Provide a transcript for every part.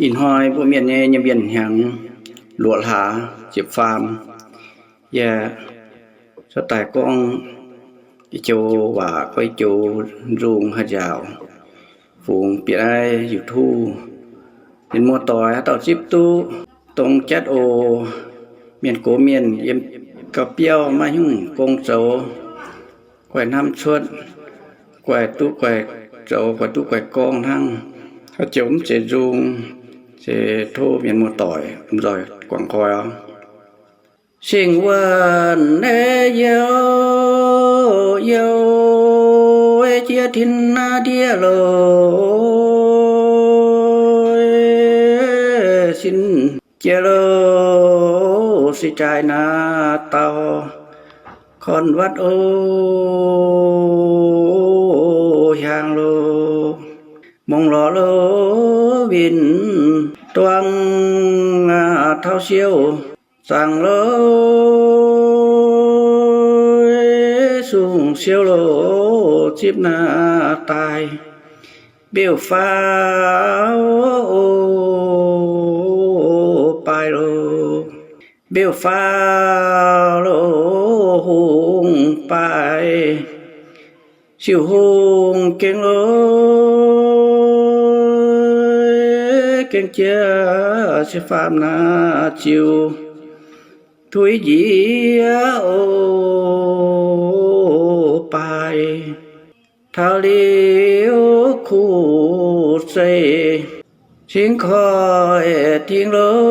Ih hnoi mbuo mienh nyei nyiemc mienh hnyangx luoqc hlaax ziepc faam, yaac cuotv daaih gorngv i joux waac, gorngv i joux nzung haaix njaaux, fungx bieqc naaiv YouTube, mienh muoz-doic haaix dauh zipv duqv dongh jatv oc. Mienh gox mienh yiem gauh biauv maiv hnyungv gong zoux, guaih hnamv cuotv, guaih duqv guaih zoux, guaih duqv guaih gorngv hnangv. Haaix joux mv zeiz nzung, se tov mienh muoz-doic lomh nzoih guangc nqoi oc. Singx wuonh naaiv youh youh jiex tin naaiv ndiev loh, sin jiex loh se jaaix naaiv dauh korn-watv o, hiaangx loh, mongh lorz loh, winh duangv taux siou zaangc loh, sung siou loh zipv naaiv daaih, mbeux faaux o, baaix loh, mbeux faaux loh, hungh baaix, siou hungh gengh loh, gengh jiex se faam naaiv ziux, tuix njiec o, baaix taux liuz kuv zeih, cingx koiv tingx loh,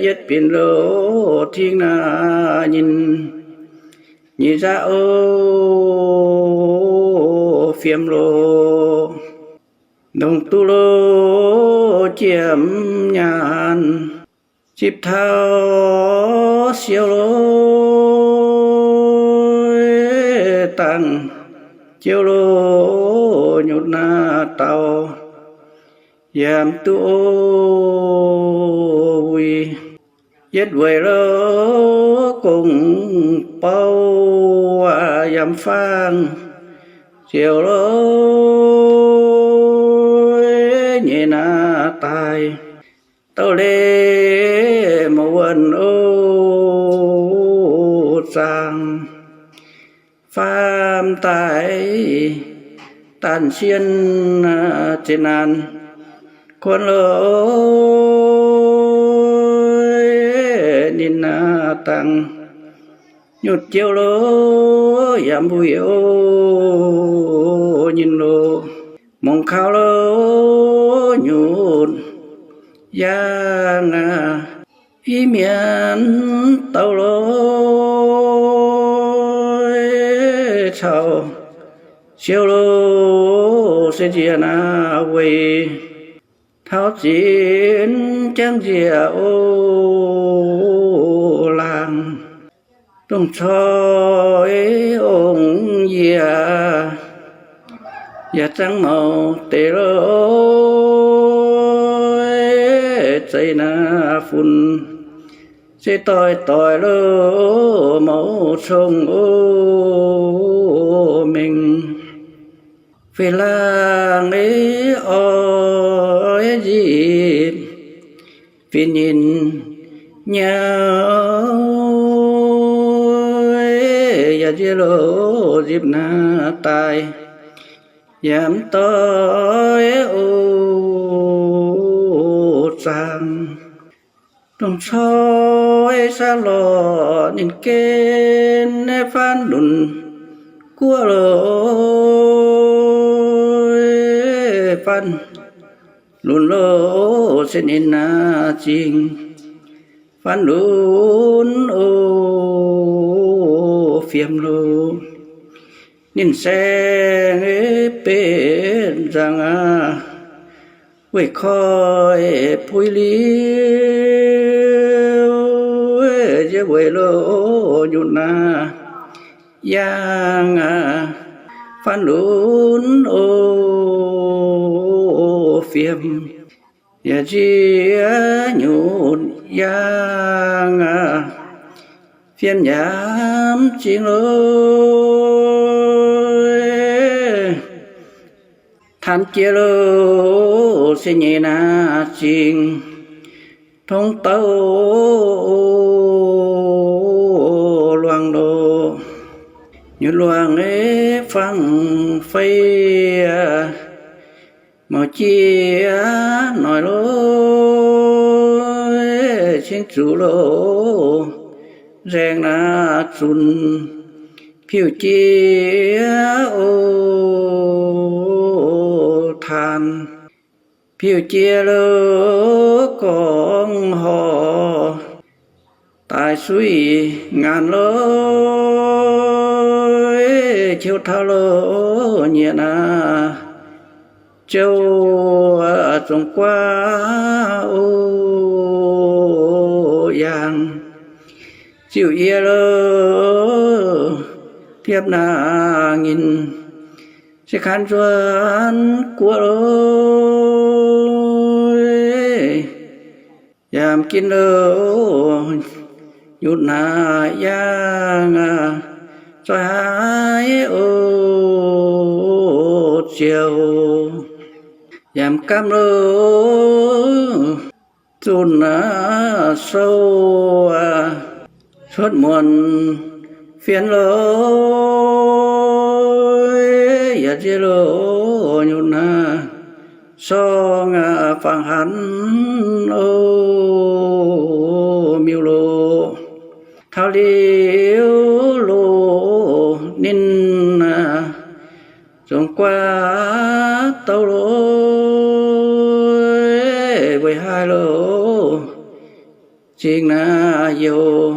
yietv binc loh, tingx naaiv nyinh, nyei nzaqv o, fiem loh, ndongc duqv loh, jiem nyaanh, zipv taux siou loh, dangh jiouv loh, nyutc naaiv dauh yaac mv duqv o, wuic yietv weic loh, gong bou yaac mv fangx ziouc loh, nyei naaiv daaih douc leiz mouc wuonh o, zaangc faam daaih daanh sien, zeqc naanc kuonx loh, ninh naaiv dangh nyutc jiouv loh, yaac mbuo o, nyinh loh, mongc kaux loh, nyutc yaangh aac, i mienh douc loh, caux siou loh, se nziex naaiv weic taux zinx jangv nziex o, laangh dongh coi ong-yie yaac zangv mouc deix loh, zeiz naaiv funx se doix-doix loh, mouc cong o, mengh fih laangh oix nzipc fin nyinh nyauv, yaac nziex loh nzipc naaiv daaih yaac mv doix o, zaangc dongh coi saav lorh ninh gen naaiv faanv lunc guoqv loh, faanv lunc loh, se ninh naaiv zingh faanv lunc o, fiem loh, ninh saeng benx nzangc aqv, weic koi puix liuz, nziex weic loh, nyutc naaiv yaangh aqv, faanv lunc o, fiem yaac nziex nyutc yaangh aqv, fiem yaac mv zingh loh, Tanx jiex lo, se nyeic naaic zingh tong douv luangh lo, nyutc luangh fangx fei, mouc jiex noic lo, cingv zuqc lo, nzaeng naaic zunc piuv jiex o, taanx piuv jiex lo, gorngv horc daaih suiv ngaanc lo, qiu taux lo, nyiec naaic jouv zongc guaav o, yangh ziouc yie lo, biopv naaic nyinh se kan nzuonx guoqv lo, yaac mv ginv lo, nyutc naaic yangh zoih haaix o, ziouc yaac mv gamh lo, zunh sou cuotv muonc fienx lo, yaac nziex lo, nyutc naaic sorng fangx hanc o, miuc lo, taux liuz lo, ninh zongc guaav douv lo, weic haaix lo, zingh naaic youc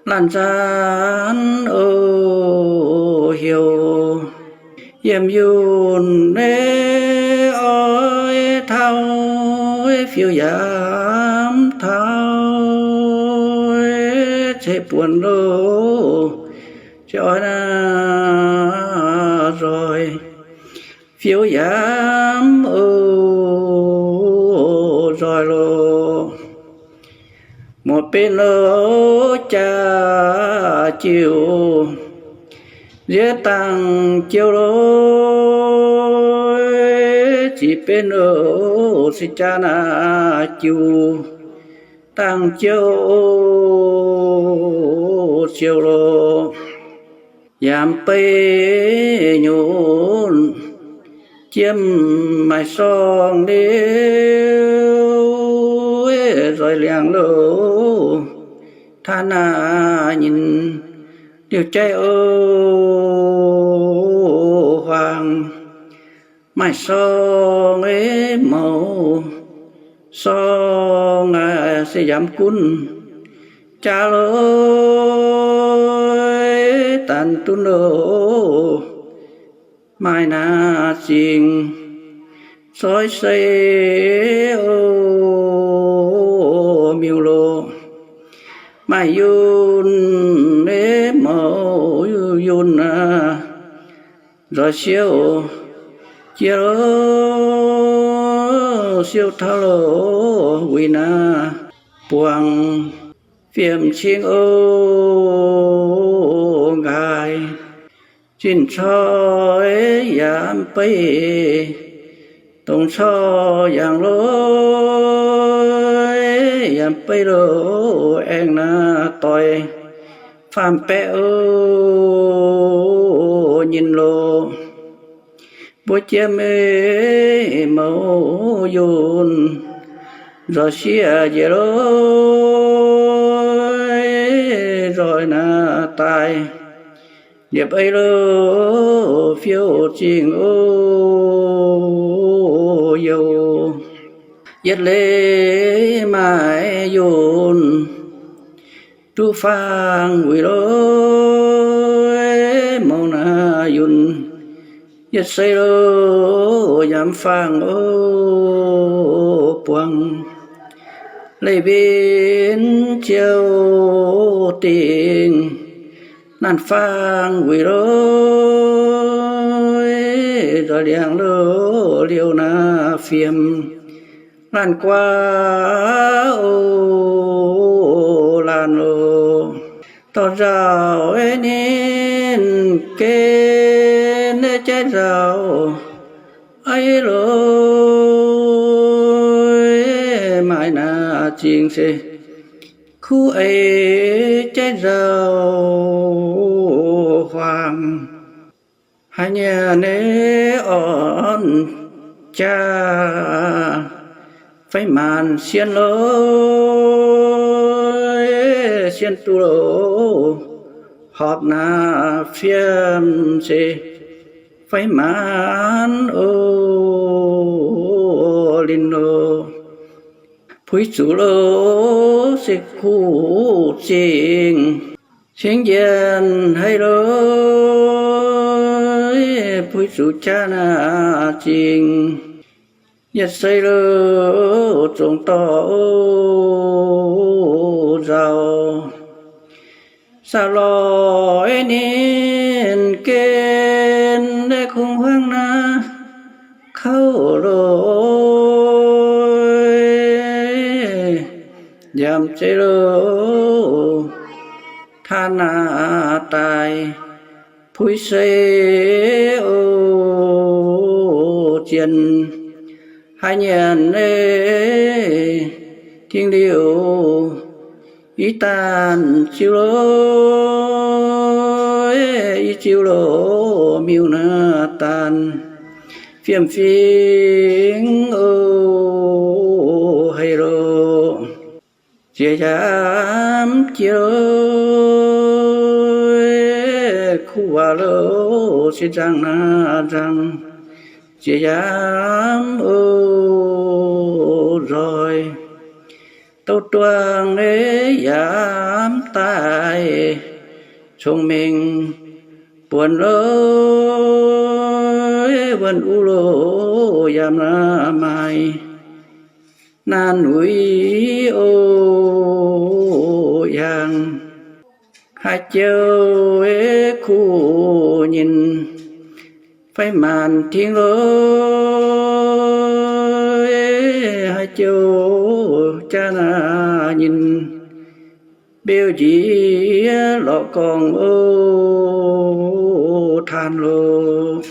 laanh nzaanx o, heuc yiem yunh oix taux, fiou yaac mv taux, ceix buonc lo, se oix naaic nzoih, fiou yaac mv oix nzoih lo, muoz-benx lo, jaax jiuc nziex dangh jiouv lo, ziqc benx lo, se jaax naaic jiuc dangh jiouv siou lo, yaac mv beiv nyunc jiem maaih sorng liuz, nzoih liangx lo, taux naaic nyinh liouh jaiv o, huaang maaih sorng mouz sorng se yaac mv gunv jaax lo, daanh dunv lo, maaih naaic zingh zoih sei o, miuc lo, maaih yunh mouz yunh aac, nzoih siouv jiex lo, siouv taux lo, wuic naaic buangh fiem cing o, nqaai zinh coi yaac mv beiv dongc coi yangh lo, yaac mv beiv lo, aengx naaic doix faam-baeqc o, nyinh lo, mbuo jiem mouz yunh nzoih sieqv njiec lo, nzoih naaic daaih liepc ei lo, fiou zingh o, youh yietc leiz maaih yunh duqv faang wuic lo, mouz naaic yunh yietc sei lo, yaac mv faang o, buangh leih mbienv ziouc dingc naanc faang wuic lo, nzoih liangx lo, liouh naaic fiem laanh guaav o, laanh lo, dorh nzauh ninh gen jaiv nzauh loz, maaih naaiv zingh se kuv ei jaiv nzauh huaang. Haiz nyanc nyei orn jaa fai maanc sien loz, sien duqv loz, horpc naaiv fiem se fai maanc o linh loz. Puix zuqc loz se kuv zingh cingx njienc haiz loz, puix zuqc jaax naaiv zingh yietc sei loz zongc dorh o nzauh. Saah lorz ninh gen naaiv kungx huangv naaiv kouv loz, yaac zeiz loz taan naaiv daaih puix sei o zien. Haiz nyanc nyei dingh liuz, ih daanh ziux loz, ih ziux loz miuc naaiv daanh fiem fingx o haiz loz. Ziex yaamv jiex loz, kuv waac loz se nzangc naaiv nzangc. Ziex yaamv o nzoih douh duangh nyei yaamv daaih cong-mengh buonc loz, wuonh uv loz yaac maaih naanc uix o yangh. Haaix joux kuv nyinh fai maanc tingx loz, haaix joux jaa naaiv nyinh mbeu njiec lorqc gorngv o taan loz.